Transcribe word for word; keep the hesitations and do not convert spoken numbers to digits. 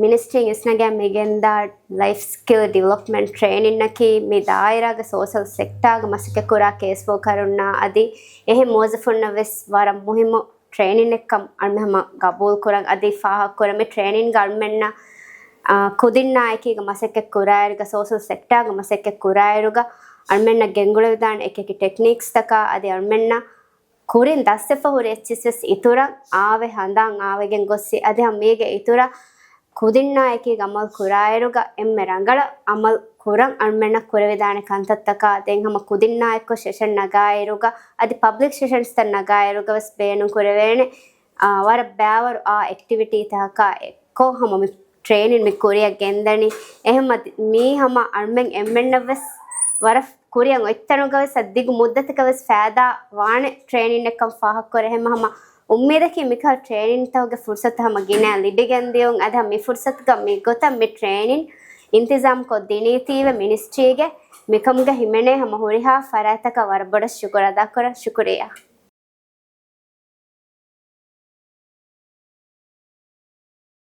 މިނިސްޓްރީން އިސްނަގެން މިގެންދާ ލައިފް ސްކިލް ޑިވެލޮޕްމަންޓް ޓްރޭނިންއަކީ މި ދާއިރާގެ ސޯޝަލް ސެކްޓާގެ މަސައްކަތްކުރާ ކޭސްވޯކަރުންނާ އަދި އެހެން މުވައްޒަފުންނަށް ވެސް ވަރަށް މުހިއްމު ޓްރޭނިންއެއްކަމަށް އަޅުމެން ހަމަ ގަބޫލުކުރަން އަދި ފާހަގަކުރަން. މި ޓްރޭނިންގަ އަޅުމެންނަށް، އާ، ކުދިންނާއެކީގަ މަސައްކަތް ކުރާއިރުގަ، ސޯޝަލް ސެކްޓާގަ މަސައްކަތް ކުރާއިރުގަ އަޅުމެންނަށް ގެންގުޅެވިދާނެ އެކިއެކި ޓެކްނިކްސްތަކާ އަދި އަޅުމެންނަށް ކުރިން ދަސްވެފަ ހުރި އެއްޗިސް ވެސް އިތުރަށް އާވެ ހަނދާން އާވެގެން ގޮއްސި އަދި ހަމަ މީގެ އިތުރަށް ކުދިންނާއެކީ އަމަލު ކުރާއިރުގަ އެންމެ ރަނގަޅަށް އަމަލު ކުރަން އަޅުމެންނަށް ކުރެވިދާނެ ކަންތައްތަކާ ދެން ހަމަ ކުދިންނާއެއްކޮށް ސެޝަން ނަގާއިރުގަ އަދި ޕަބްލިކް ސެޝަންސްތައް ނަގާއިރުގަ ވެސް ބޭނުން ކުރެވޭނެ، އާ، ވަރަށް ބައިވަރު އާ އެކްޓިވިޓީތަކާ އެއްކޮށް ހަމަ މި ޓްރޭނިން މި ކުރިއަށް ގެންދަނީ. އެހެންމަ މީ ހަމަ އަޅުމެން އެންމެންނަށް ވެސް ވަރަށް ކުރިއަށް އޮތްތަނުގަ ވެސް އަދި ދިގު މުއްދަތަކަށް ވެސް ފައިދާ ވާނެ ޓްރޭނިންއެއްކަން ފާހަގަކުރޭ. ހަމަ ހަމަ އުއްމީދަކީ މިކަހަލަ ޓްރޭނިންތަކުގެ ފުރުސަތު ހަމަ ގިނައަށް ލިބިގެން ދިޔުން. އަދި ހަމަ މި ފުރުސަތުގަ މި ގޮތަށް މި ޓްރޭނިން އިންތިޒާމް ކޮށްދިނީތީވެ މިނިސްޓްރީގެ މިކަމުގަ ހިމެނޭ ހަމަ ހުރިހާ ފަރާތްތަކަށް ވަރަށް ބޮޑަށް ޝުކުރު އަދާކުރަން. ޝުކުރިއްޔާ.